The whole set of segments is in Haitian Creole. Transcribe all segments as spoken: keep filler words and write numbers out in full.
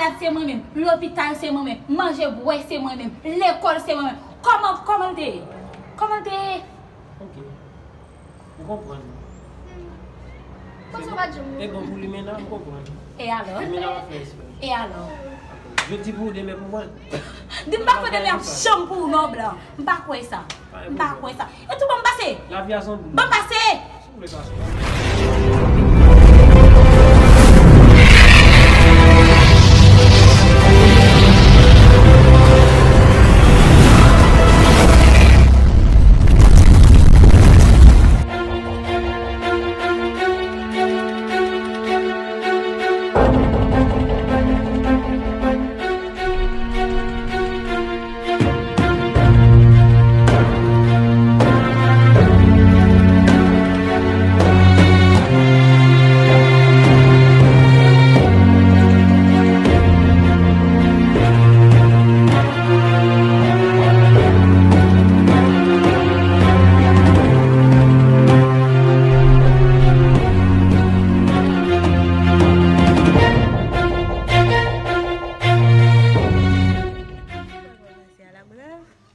Malad se mwen menm, lopital se mwen menm, manje bwè se mwen menm, lekòl se mwen menm. Kòman, kòman l te ye? Kòman l te ye? Ok. M konprann. Poze w pa t janm. E bon, pou limena, m konprann. E alò? Limena w ap fè espre. E alò? Ok. Jodi pou ou, demen pou mwen. Di m pa kwè demen ap janm pou ou non, Blan. M pa kwè sa. M pa kwè sa. E tou ban m pase. Lavi a se yon boul. Ban m pase. Si w vle pase.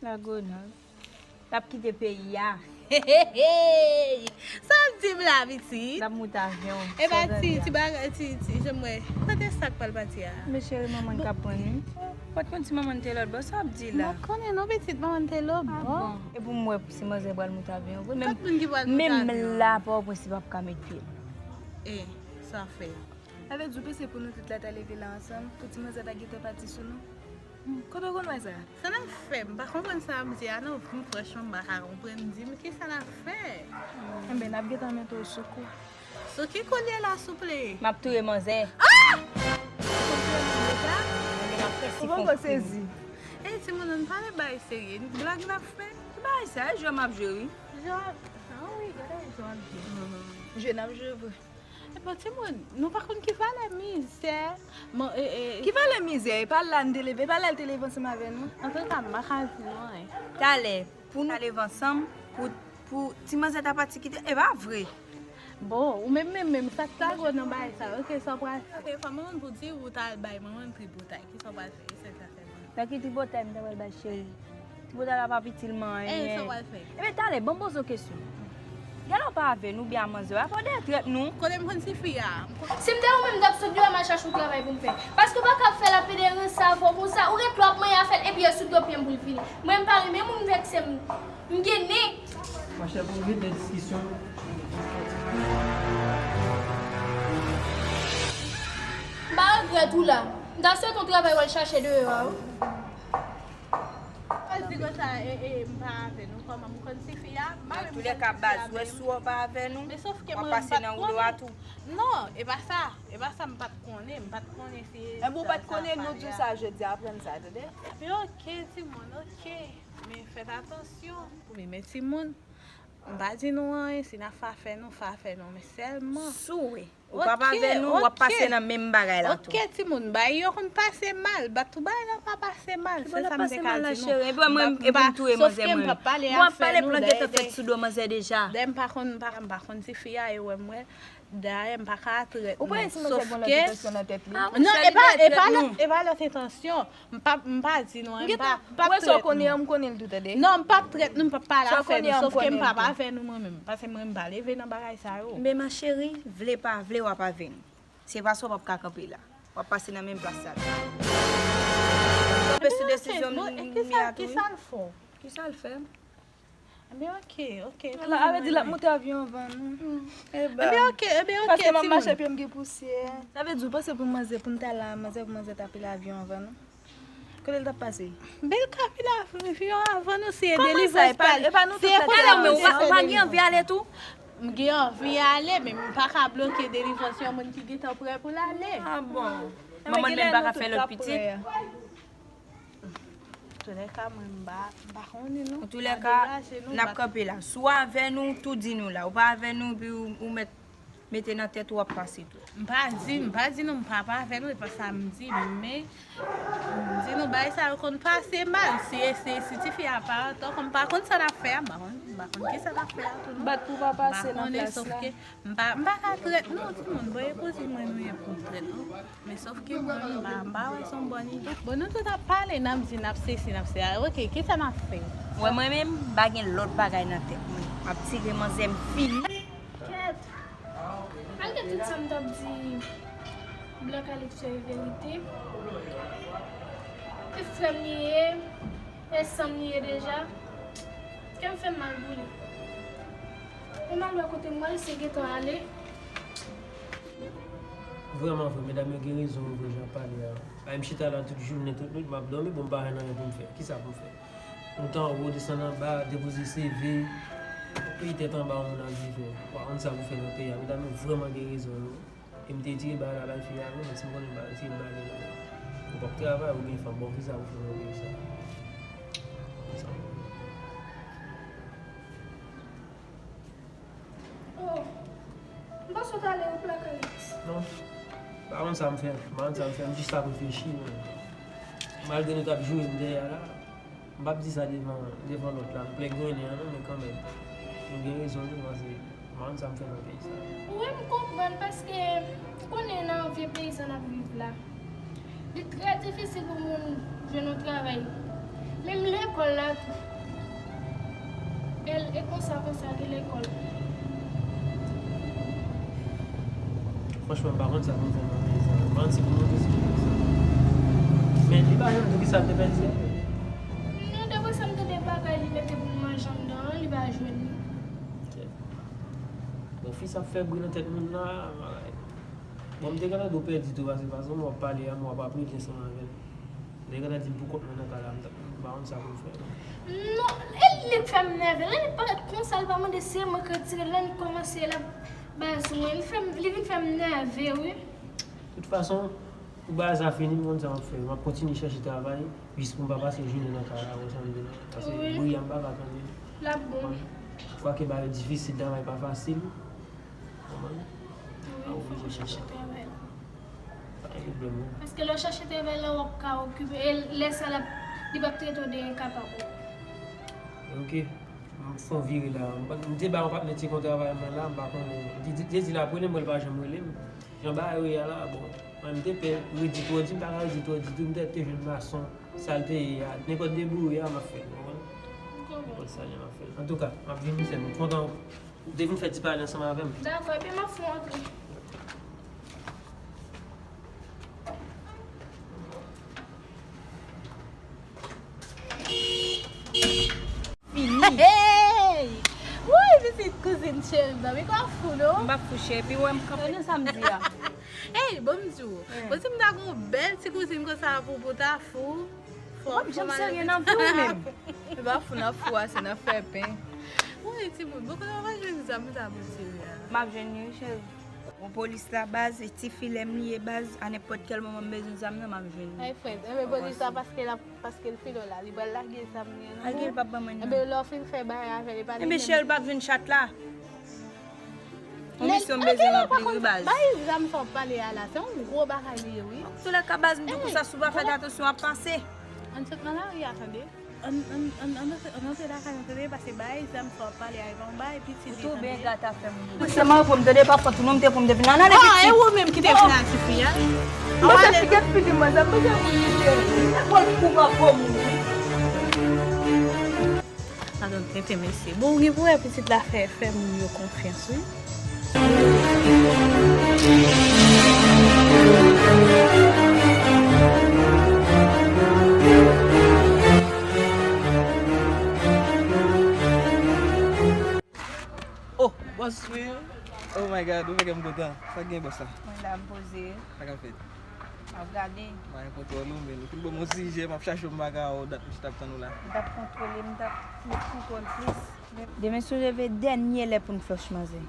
Lagonav. L ap kite peyi a. Hey, hey, hey! Sa w ap di m la, pitit? L ap moute avyon. E pa ti, ti bagay, ti, ti, jan m wè. Kote sa k pral pati a? Men cheri, manman n k ap pran li. Ou pa t konn si manman n te lòtbò, sa w ap di la? M pa konnen non, pitit, manman n te lòtbò. Ah bon? E pou m wè si manzè pral moute avyon vre. Kot moun ki pral moute avyon? Menm la, Pòtoprens, li p ap ka met pye l. E, sa fè. Sa vle di w panse pou nou tout la ta leve la ansanm, pou ti manzè ta gentan pati sou nou? Kote w konn wè sa? Sa n ap fè? M pa konprann sa w ap di a non, m franchman m pa ka konprann. Di m kisa n ap fè? Enben, n ap gentan mete w sou kou. Sou ki kou l ye la, souple? M ap touye manzè. Ah! Ou konn touye moun deja? Enben, m ap fè si fon krim. Ou poko sezi? Ey, timoun, ann pale bagay serye. Blag n ap fè? Ki bagay sa? E jwè m ap jwe, wi. Jwè, ah wi, gade jwè w ap jwe. Jwe n ap jwe vre. Epa timoun, nou pa konn ki valè mizè. Ki valè mizè? E pa la n te leve, e pa la l te leve ansanm avè nou. Antouka, m pa ka di nou anyen. Talè, pou nou ta leve ansanm, pou, pou ti manzè ta pati kite, e pa vre. Bon, ou menm, menm, menm, sa k ta gwo nan bagay sa yo? Ok, sa w pral fè? Fè manman pou di ou ta al bay manman tripotay. Kisa w pral fè? E sa k ta fè manman. Nan ki tripotay m ta pral bay cheri? Tripotay la p ap itil m anyen. E sa w pral fè? Ebyen, talè, ban m poze w kesyon. Gèlè w pa avè nou, oubyen a manzè a fò dèyè trèt nou. Kote m konn ti fi a? Si m te ou menm, m t ap sot deyò, m al chache yon travay pou m fè. Paske w pa ka ap fè lapèdere sa avè w konsa, ou ret la w ap manyen afè l, epi yo sot do pye m pou l vini. Mwen, m pa renmen moun vèkse m. M gen nen. Machè, pou vide diskisyon. M pa regrèt ou la. M ta swete yon travay w al chache deyò a, wi. Al di konsa, e, e, m pa avè nou, kòman m konn ti fi a? M pa menm konn ti fi a menm. Nan toulèka, baz, w wè si w pa avè nou, w ap pase nan woulo a tou. Non, e pa sa, e pa sa, m pa t konnen, m pa t konnen si. Enben, ou pa t konnen, nou di w sa jodi a, aprann sa, tande? Epi, ok, timoun, ok. Men fèt atansyon pou li. Men timoun, m pa di nou anyen, si n ap fè afè nou, fè afè nou, men sèlman. Si w wè ou p ap avè nou, w ap pase nan menm bagay la tou. Ok, timoun, bagay yo konn pase mal, bat tou bagay la pa pase mal, se sa m te ka di nou. Epi mwen, epi m touye manzè mwen. Bon, ap pale plan gentan fèt sou do manzè deja. Dayè m pa konn, m pa, m pa konn ti fi a, e wè m wè. Dayè, m pa ka trèt nou. Ou pa esime se gon lòt entansyon nan tèt li? Non, e pa, e pa lòt, e pa lòt entansyon. M pa, m pa di nou, m pa, m pa trèt nou. Mwen sa w konnen an, m konnen l tou, tande. Non, m p ap trèt nou, m p ap pale afè nou, sòf ke m p ap avè nou mwen menm, paske mwen m pa leve nan bagay sa yo. Men ma chérie, vle pa vle, w ap avè nou. Se paske w p ap ka kanpe la. W ap pase nan menm plas sa. Kanpe sou desizyon m, m, m, Mia tou, wi. Kisa l fè w? Kisa l fè m? Ebyen, ok, ok. Ala, avè di l ap moute avyon anvan nou. Ebyen, ok, ebyen, ok, timoun. Paske m ap mache, pye m gen pousyè. Sa vle di, ou panse pou manzè, pou n ta la, manzè, pou manzè ta pile avyon anvan nou? Kote l t ap pase? Ben, l ka pile avyon anvan nou, si e delivrans pa l. Kòman sa, e pa nou tout la te la? Ou pa gen anvi ale tou? M gen anvi ale, men m pa ka bloke delivrans yon moun ki gentan prè pou l ale. Ah bon. Manman l menm pa ka fè lòt pitit? Antoulèka, mwen, m pa, m pa konnen, non. Antoulèka, n ap kanpe la. Si w avè nou, tou di nou la. Ou pa avè nou, epi ou, ou mèt mete nan tèt ou w ap pase tou. M pa di, m pa di nou m pa pa avè nou, e pa sa m di, men m di nou bagay sa yo konn pase mal. Si, si, si tifi a pa antò, kòm m pa konn sa l ap fè a, m pa konn, m pa konn ki sa l ap fè a tou non. Bat pou pa pase nan plas la. M pa, m pa ka trèt non, timoun. Bon, e kouzin mwen nou ye pou m trèt non. Men sòf ke mwen, m pa, m pa wè se yon bòn ide. Bon, nou tout ap pale, n ap di, n ap sesi, n ap sela. Oke, kisa n ap fè? Wè, mwen menm, m pa gen lòt bagay nan tèt mwen. M ap tire manzè m fini. Kèt! Malgre tout sa m t ap di Blan Kalipso e verite, e frè m li ye, e san m li ye deja, kè m fè m mal pou li. Ou mal wè kote m wè l, se gentan ale. Vrèman vre, medam yo gen rezon yo vre jan pale a. Ay, m chita la tout jounen, tout nwit, m ap dòmi, bon, m pa wè anyen pou m fè. Kisa pou m fè? Monte anwo, desann anba, depoze C V, peyi tèt anba yon moun ap viv, ou pa konn sa pou fè nan peyi a. Medam yo vrèman gen rezon yo. E m te tire bagay la bay fi a, men si m konnen m pa tire bagay la, ou p ap travay, ou gen fanm, bon, kisa pou fè nan peyi sa? Kisa? Oh, m panse w t ale ou plakay. Non. Pa konn sa m fè, pa konn sa m fè, m jis ap reflechi, men malgre nou t ap joure m dèyè a la, m p ap di sa devan, devan lòt la, m plè grennen an non, men kanmenm, nou gen rezon wi, paske m pa konn sa m fè nan peyi sa. Wi, m konprann, paske ou konnen nan vye peyi sa n ap viv la. Li trè difisil pou moun jwenn yon travay. Menm lekòl la tou. E, e konsa, konsa, gen lekòl. Franchman, m pa konn sa pou m fè nan peyi sa. M pa konn si pou m rete sou peyi sa. Men li pa janm di kisa l te pèdi a. Non, dapre sa m tande bagay li mete pou l manje anndan an, li pa jwenn li. Bon, fi sa ap fè bri nan tèt moun la, bagay. Bon, m te gentan dwe pèdi tou, paske fason m w ap pale a, m w ap ap rete ansanm avè l. M te gentan di m pou kont mwen nan kay la, m t ap, m pa konn sa pou m fè non. Non, e li k fè m nève. Lè li parèt konsa, li pa mande si se mwen k retire l, lè n kòmanse l ap bay sou mwen. Li fè m, li vin fè m nève, wi. Tout fason, pou bagay sa fini, m konn sa m ap fè. M ap kontinye chèche travay, jis pou m pa pase jounen nan kay la, wè sa m di la. Paske bri a m pa ka tande. L ap bon. Kwake bagay yo difisil, travay pa fasil. Konprann? Wi, fòk ou chèche travay la. Pa gen pwoblèm non. Paske lè w chache travay la, w ap ka okipe. E lè sa l ap, li p ap trete w de enkapab. Oke. M fè yon vire la. M te ba yon patnè ti kon travay mwen la, m pa konnen. Li di, li di l ap rele m, mwen l pa janm rele m. Jan bagay yo ye a la, bon. Mwen m te pè redi twò di, m pa ka redi twò di tou, m te, te jwenn mason, sa l te ye a, nenpòt debouye a, m ap fè l, w konprann? Nenpòt sa l ye, m ap fè l. Antouka, m ap vini, sè m kontan. Ou te vin fè ti pale ansanm avè m. Dakò, epi m ap fè w antre. Fini. Hey! Woy, pitit kouzin cheri m nan, men w ap fou, non? M p ap fou, cheri, epi w wè m kanpe. Tande sa m di a. Hey, bon, m di w. Bon, si m ta gen yon bèl ti kouzin konsa pou, pou ta fou. Ou p ap janm serye nan vi w menm. Se pa fou nan fou a, se nan fè pen. Wi, timoun, bon, kote w va jwenn zam sa pou tire a? M ap jwenn li, cheri. Bon, polis la, baz, e ti filè m li ye, baz, a nenpòt kèl moman m bezwen zam nan, m ap jwenn li. Ay, frèt, enben polis la, paske l ap, paske l file w la, li pral lage zam li an nan men w. Lage l, p ap ban mwen non. Enben, lè w fin fè bagay avè l, e pa li menm. Enben, cheri, l p ap jwenn chat la. Yon misyon m bezwen ranpli wi baz. Bay zam sa w ap pale a la, se yon gwo bagay li ye wi. Antoulèka baz, m di w konsa, si w pa fè atansyon w ap pase. Ann sot nan lari a tande. Ann, ann, ann, ann antre, ann antre lakay nou tande, paske bay zam sa w ap pale a, e pa yon bagay piti li tande. Ou tou byen gate afè moun. Mwen se mari w m tande, pa fòt ou non, m te pou m te vin la nan. Ah, e ou menm ki te vin la tifi a? Mwen se piket figi mwen, sa mwen se moun misye. Sa pral kou pa fò moun wi. Sa donn tenten mesye. Bon, ou gen pou wè pitit la fè, fè moun yo konfyans wi. Oh, bòs wi. Oh my God, ou fè kè m kontan. Sa k gen bòs la? Mwen la m poze. Sa k ap fèt? M ap gade. M pa gen kontwòl ou, men ou fin ban m yon sijè, m ap chache w, m pa ka wè w, dat m chita ap tann ou la. M t ap kontwole, m t ap met kontwòl plis. Demen si w leve dènye lè pou n flòch manzè.